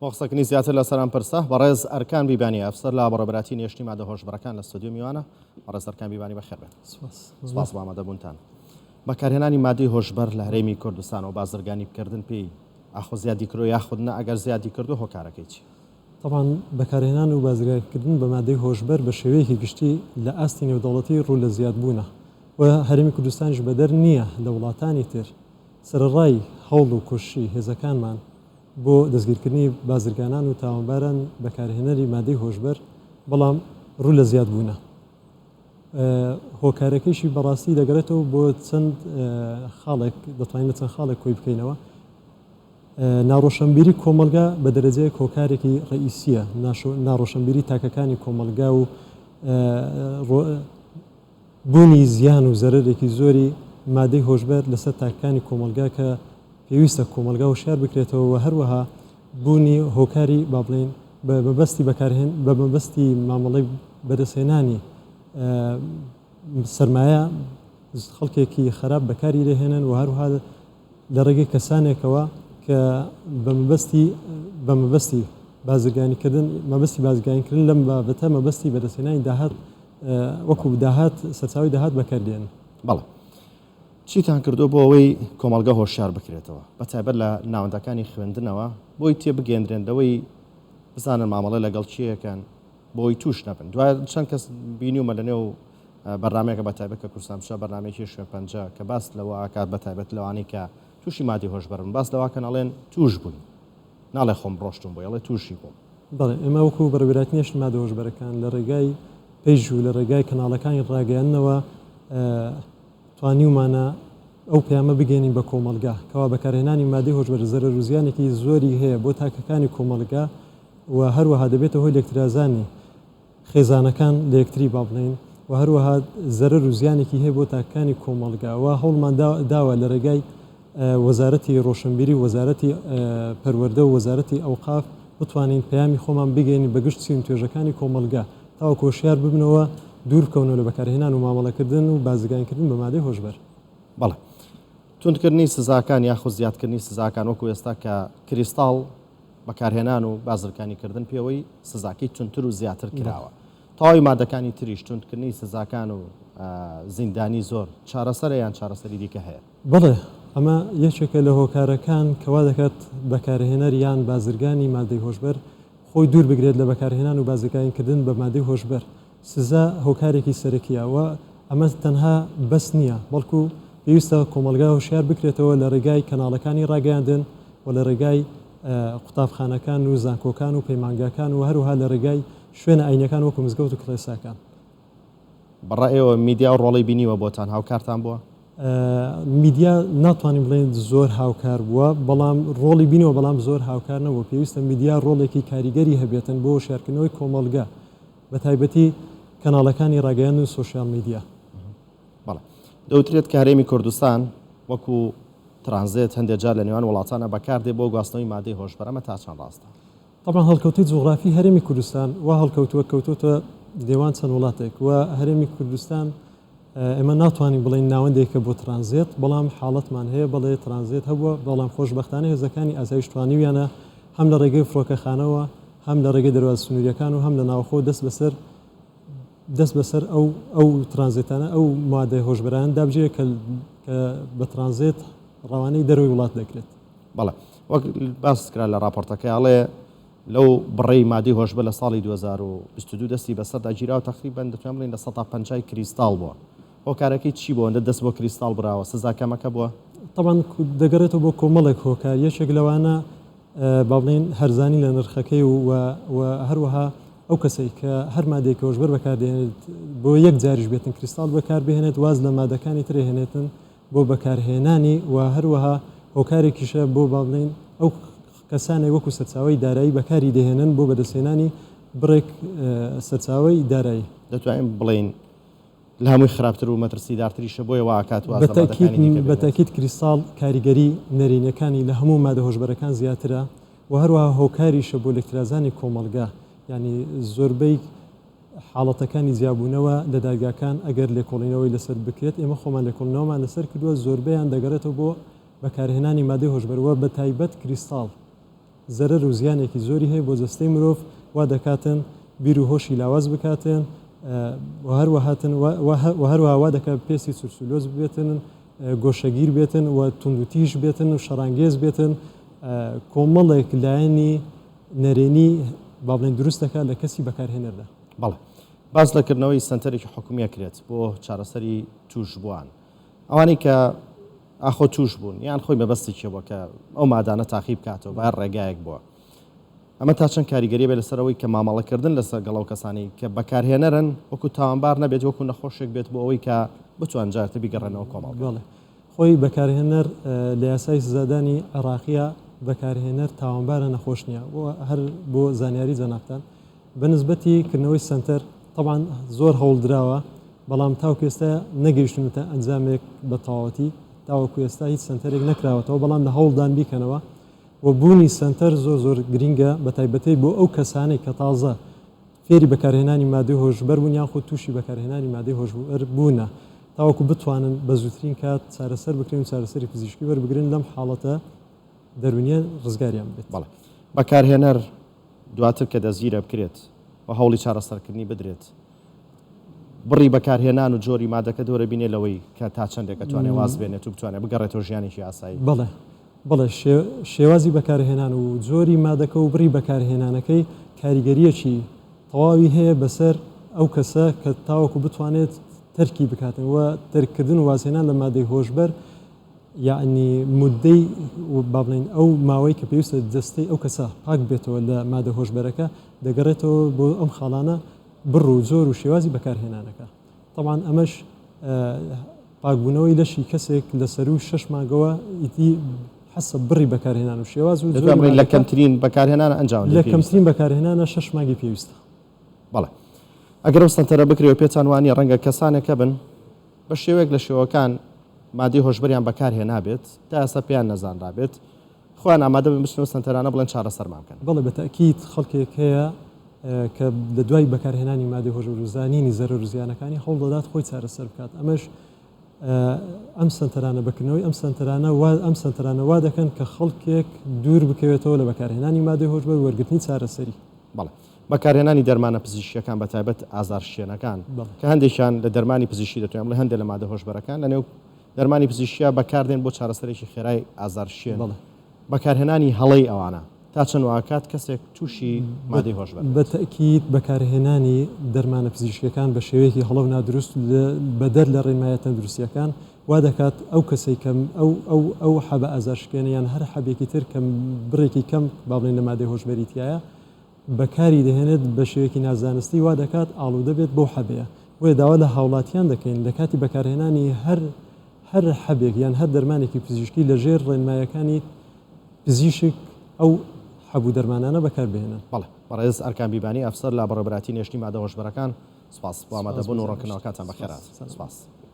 بۆ قسەکردنی زیاتر لەسەر ئەم پرسە، بەڕێز ئەرکان بیبانی، ئەفسەر لە بەڕێوەبەرایەتی نێشتنی مادە هۆشبەرەکان لە ستۆدیۆ میوانە. بەڕێز ئەرکان بیبانی بەخێر بێن. سپاس. سپاس بۆ ئامادەبوونتان. بەکارهێنانی مادەی هۆشبەر لە هەرێمی کوردستان و بازرگانی بکردن پێی ئاخۆ زیادی کردووە یاخود نا، ئەگەر زیادی کردووە هۆکارەکەی چییە؟ تەبعەن بەکارهێنان و بازرگانیکردن بە مادەی هۆشبەر بە شێوەیەکی گشتی لە ئاستی نێودەوڵەتی ڕوو لە زیادبوونە و هەرێمی کوردستانیش بەدەر نییە لە وڵاتانی تر. سەرەڕای هەوڵ و کۆششی هێزەکانمان بۆ دەستگیرکردنی بازرگانان و تاوانباران بەکارهێنەری مادەی هۆشبەر، بەڵام ڕوو لە زیادبوونە. هۆکارەکەیشی بەڕاستی دەگەڕێتەوە بۆ چەند خاڵێک، دەتوانین لە چەند خاڵێک کۆی بکەینەوە. ناڕۆشنبیری کۆمەڵگا بە دەرەجەیەک هۆکارێکی ڕەئیسییە، ناڕۆشنبیری تاکەکانی کۆمەڵگا و بوونی زیان و زەرەرێکی زۆری مادەی هۆشبەر لەسەر تاکەکانی کۆمەڵگا کە پێویستە کۆمەڵگا هۆشیار بکرێتەوە و هەروەها بوونی هۆکاری با بڵێین بە مەبەستی بەکارهێن بە مەبەستی مامەڵەی بەدەستهێنانی سەرمایە خەڵکێکی خراپ بەکاری دەهێنن و هەروەها لە ڕێگەی کەسانێکەوە کە بە مەبەستی بە مەبەستی بازرگانیکردن مەبەستی بازرگانیکردن لەم بابەتە مەبەستی بەدەستهێنانی داهات وەکو داهات سەرچاوەی داهات بەکاردێن. بەڵێ. چیتان کردووە بۆ ئەوەی کۆمەڵگە هۆشیار بکرێتەوە بە تایبەت لە ناوەندەکانی خوێندنەوە بۆی تێبگەیەندرێن لەوەی بزانن مامەڵە لەگەڵ کێیەکەن بۆی توش نەبن دوای چەند کەس بینیومە لە نێو بەرنمەیەکە بە تایبەت کە کوردستان بچە بەرنمەیەکی شوێن پەنجە کە باس لەوە ئاکات بە تایبەت لەوانەی کە تووشی مادی هۆشبەرن باس لەواکەن ئەڵێن توش بووین ناڵێ خۆم ڕۆشتم بۆی ئەڵێ تووشی بووم. بەڵێ ئێمە وەکو بەڕێوەبەرایەتی نێشتنی مادە هۆشبەرەکان لە ڕێگای پەیج و لە ڕێگای کەناڵەکانی ڕاگەیاندنەوە توانیومانە ئەو پەیامە بگەێنین بە کۆمەڵگا کەوا بەکارهێنانی مادەی هۆشبەر زەرەر و زیانێکی زۆری هەیە بۆ تاکەکانی کۆمەڵگا و هەروەها دەبێتە هۆی لێکترازانی خێزانەکان لە یەکتری با بڵێین و هەروەها زەرەر و زیانێکی هەیە بۆ تاکەکانی کۆمەڵگا و هەوڵمان داوە لە ڕێگای وەزارەتی ڕۆشنبیری و وەزارەتی پەروەردە و وەزارەتی ئەوقاف بتوانین پەیامی خۆمان بگەیەنین بە گشت چین و توێژەکانی کۆمەڵگا تاوەکو هۆشیار ببنەوە دوور بکەونەوە لە بەکارهێنان و مامەڵەکردن و بازرگانیکردن بە مادەی هۆشبەر. بەڵێ. توندکردنی سزاکان یاخود زیادکردنی سزاکان وەکو ئێستا کە کریستاڵ بەکارهێنان و بازرگانیکردن پێوەی سزاکەی توندتر و زیاتر کراوە. تەواوی مادەکانی تریش توندکردنی سزاکان و زیندانی زۆر چارەسەرە یان چارەسەری دیکە هەیە؟ بەڵێ، ئەمە یەکێکە لە هۆکارەکان کە وا دەکات بەکارهێنەر یان بازرگانی مادەی هۆشبەر خۆی دوور بگرێت لە بەکارهێنان و بازرگانیکردن بە مادەی هۆشبەر. سزا هۆکارێکی سەرەکییە و ئەمە تەنها بەس نییە، بەڵکو پێویستە کۆمەڵگا هۆشیار بکرێتەوە لە ڕێگای کەناڵەکانی ڕاگەیاندن و لە ڕێگای قوتابخانەکان و زانکۆکان و پەیمانگاکان و هەروەها لە ڕێگای شوێنە ئاینیەکان وەکو مزگەوت و کڵێساکان. بە ڕای ئێوە میدیا ئەو ڕۆڵەی بینیوە بۆتان هاوکارتان بووە؟ میدیا ناتوانین بڵێین زۆر هاوکار بووە، بەڵام ڕۆڵی بینیوە بەڵام زۆر هاوکار نەبووە، پێویستە میدیا ڕۆڵێکی کاریگەری هەبێتن بۆ هۆشیارکردنەوەی کۆمەڵگە بە تایبەتی کەناڵەکانی ڕاگەیاندن و سۆشیال میدیا. بەڵێ. دەوترێت کە هەرێمی کوردستان وەکو ترانزێت هەندێک جار لە نێوان وڵاتانە بەکاردێ بۆ گواستنەوەی مادەی هۆشبەر، ئەمە تا چەند ڕاستە؟ تەبعەن هەڵکەوتەی جوغرافی هەرێمی کوردستان وا هەڵکەوتووە کەوتۆتە نێوان چەند وڵاتێک و هەرێمی کوردستان ئێمە ناتوانین بڵێین ناوەندێکە بۆ ترانزێت بەڵام حاڵەتمان هەیە بەڵێ ترانزێت هەبووە بەڵام خۆشبەختانە هێزەکانی ئاسایش توانیویانە هەم لە ڕێگەی فڕۆکەخانەوە هەم لە ڕێگەی دەروازە سنووریەکان و هەم لە ناوخۆ دەست بەسەر دەست بەسەر ئەو ئەو ترانزێتانە ئەو مادە هۆشبەرانە دابگیرێت کە کە بە ترانزێت ڕەوانەی دەرەوەی وڵات دەکرێت. بەڵێ وەک باس کرا لە ڕاپۆرتەکەی ئەڵێ لەو بڕەی مادەی هۆشبەر لە ساڵی 2022 دەستی بەسەردا گیراوە تەقریبەن دەتوانین بڵێین 50% کریستاڵ بووە هۆکارەکەی چی بووە ئەوەندە دەست بۆ کریستاڵ براوە سزا کەمەکە بووە؟ تەبعەن دەگەڕێتەوە بۆ کۆمەڵێک هۆکار یەکێک لەوانە با بڵێین هەرزانی لە نرخەکەی و و هەروەها ئەو کەسەی کە هەر مادەیەکی هۆشبەر بەکاردێنێت بۆ یەک جاریش بێتن کریستاڵ بەکاربهێنێت واز لە مادەکانی تر ئەهێنێتن بۆ بەکارهێنانی و هەروەها هۆکارێکیشە بۆ با بڵێین ئەو کەسانەی وەکو سەرچاوەی دارایی بەکاری دەهێنن بۆ بەدەستهێنانی بڕێک سەرچاوەی دارایی. دەتوانین بڵێین لە هەمووی خراپتر و مەترسیدارتریشە بۆیە وا ئەکات واز لە مادەکانی دیکە بێنێت. بەتەئکید کریستاڵ کاریگەری نەرێنیەکانی لە هەموو مادە هۆشبەرەکان زیاترە و هەروەها هۆکاریشە بۆ لێکترازانی کۆمەڵگا یانی زۆربەی حاڵەتەکانی جیابوونەوە لە دادگاکان ئەگەر لێکۆڵینەوەی لەسەر بکرێت ئێمە خۆمان لێکۆڵینەوەمان لەسەر کردووە زۆربەیان دەگەڕێتەوە بۆ بەکارهێنانی مادەی هۆشبەر و بەتایبەت کریستاڵ. زەرەر و زیانێکی زۆری هەیە بۆ جەستەی مرۆڤ، وا دەکاتن بیر و هۆشی لاواز بکاتن و هەروەهاتن و هەروەها وا دەکات پێستی چرچولۆچ ببێتن، گۆشەگیر بێتن و توندوتیژ بێتن و شەڕانگێز بێتن، کۆمەڵێک لایەنی نەرێنی با بڵێین دروست دەکات لە کەسی بەکارهێنەردا. بەڵێ باس لە کردنەوەی سەنتەرێکی حکومی ئەکرێت بۆ چارەسەری تووشبووان ئەوانەی کە ئاخۆ تووش بوون یان خۆی مەبەستێکی هەبووە کە ئەو مادانە تاقی بکاتەوە بە هەر ڕێگایەک بووە ئەمە تا چەند کاریگەری بێت لەسەر ئەوەی کە مامەڵەکردن لەسەر گەڵ ئەو کەسانەی کە بەکارهێنەرن وەکو تاوانبار نەبێت وەکو نەخۆشێک بێت بۆ ئەوەی کە بتوان جارتر بیگەڕێنەوە کۆمەڵگە. بەڵێ خۆی بەکارهێنەر لە یاسای سزادانی عێڕاقیە بەکارهێنەر تاوانبارە نەخۆش نیە و هەر بۆ زانیاری جەنابتان بە نسبەتی کردنەوەی سەنتەر تەبعەن زۆر هەوڵ دراوە بەڵام تاوەکو ئێستا نەگەیشتونەتە ئەنجامێک بە تەواوەتی تاوەکو ئێستا هیچ سەنتەرێک نەکراوەتەوە بەڵام لە هەوڵدان بیکەنەوە و بوونی سەنتەر زۆر زۆر گرینگە بە تایبەتی بۆ ئەو کەسانەی کە تازە فێری بەکارهێنانی مادەی هۆشبەر بوون یاخود تووشی بەکارهێنانی مادەی هۆشبەر بوونە تاوەکو بتوانن بە زووترین کات چارەسەر بکرێن و چارەسەری پزیشکی وەربگرن لەم حاڵەتە دەروونیە ڕزگاریان بێت. بەڵێ بەکارهێنەر دواتر کە دەستگیرە بکرێت و هەوڵی چارەسەرکردنی بدرێت بڕی بەکارهێنان و جۆری مادەکە دۆرە بینێ لەوەی کە تا چەندێک ئەتوانێ واز بێنێت و بتوانێت بگەڕێتەوە ژیانێکی ئاسایی. بەڵێ بەڵێ شێوازی بەکارهێنان و جۆری مادەکە و بڕی بەکارهێنانەکەی کاریگەرییەکی تەواوی هەیە بەسەر ئەو کەسە کە تاوەکو بتوانێت تەرکی بکاتن و تەرککردن و وازهێنان لە مادەی هۆشبەر یەعنی موددەی با بڵێین ئەو ماوەی کە پێویستە جەستەی ئەو کەسە پاک بێتەوە لە مادە هۆشبەرەکە دەگەڕێتەوە بۆ ئەم خاڵانە بڕ و جۆر و شێوازی بەکارهێنانەکە تەبعەن ئەمەش پاکبوونەوەی لەشی کەسێک لە سەرووی شەش مانگەوە ئیدی حەسەب بڕی بەکارهێنان و شێواز و جۆری مادەکە لە کەمترین بەکارهێنانە ئەنجام لە کەمترین بەکارهێنانە شەش مانگی پێویستە. بەڵێ ئەگەر ئەو سەنتەرە بکرێ و پێتان وانیە ڕەنگە کەسانێک هەبن بە شێوەیەک لە شێوەکان مادەی هۆشبەریان بەکار هێنابێت تا ئێستا پێیان نەزانرابێت خۆیان ئامادە بن بچنەوە سەنتەرانە بڵێن چارەسەرمان بکەن. بەڵێ بە تەئکید خەڵکێک هەیە کە لە دوای بەکارهێنانی مادەی هۆشبەر و زانینی زەرەر و زیانەکانی هەوڵ دەدات خۆی چارەسەر بکات ئەمەش ئەم سەنتەرانە بەکردنەوەی ئەم سەنتەرانە وا ئەم سەنتەرانە وا دەکەن کە خەڵکێک دوور بکەوێتەوە لە بەکارهێنانی مادەی هۆشبەر وەرگرتنی چارەسەری. بەڵێ بەکارهێنانی دەرمانە پزیشکییەکان بەتایبەت ئازارشکێنەکان کە هەندێکیان لە دەرمانی پزیشکی دەتوانین بڵێین هەندێک لە مادە هۆشبەرەکان لەنێو دەرمانی پزیشکییا بەکاردێن بۆ چارەسەرێکی خێرای ئازارشکێن بەکارهێنانی هەڵەی ئەوانە تا چەند واکات کەسێک تووشی مادەی هۆشبەر بە تەئکید بەکارهێنانی دەرمانە پزیشکییەکان بە شێوەیەکی هەڵە و نادروست بەدەر لە ڕێنمایە تەندروستییەکان وا دەکات ئەو کەسەی کە ئەو ئەو ئەو حەبە ئازارشکێنە یان هەر حەبێکی تر کە بڕێکی کەم با بڵێین لە مادەی هۆشبەری تیایە بەکاری دەهێنێت بە شێوەیەکی نازانستی وا دەکات ئاڵوودە بێت بەو حەبەیە بۆیە داوا لە هاوڵاتیان دەکەین لە کاتی بەکارهێنانی هەر هەر حەبێک یان هەر دەرمانێکی پزیشکی لە ژێر ڕێنمایەکانی پزیشک ئەو حەب و دەرمانانە بەکار بهێنن. بەڵێ بەڕێز ئەرکان بیبانی ئەفسەر لە بەڕێوەبەرایەتی نێشتنی مادە هۆشبەرەکان سپاس بۆ سپاس ئامادەبوون بۆ و زانیشت ڕوونکردنەوەکانتان سپاس بەخێرهاتن سلام. سپاس.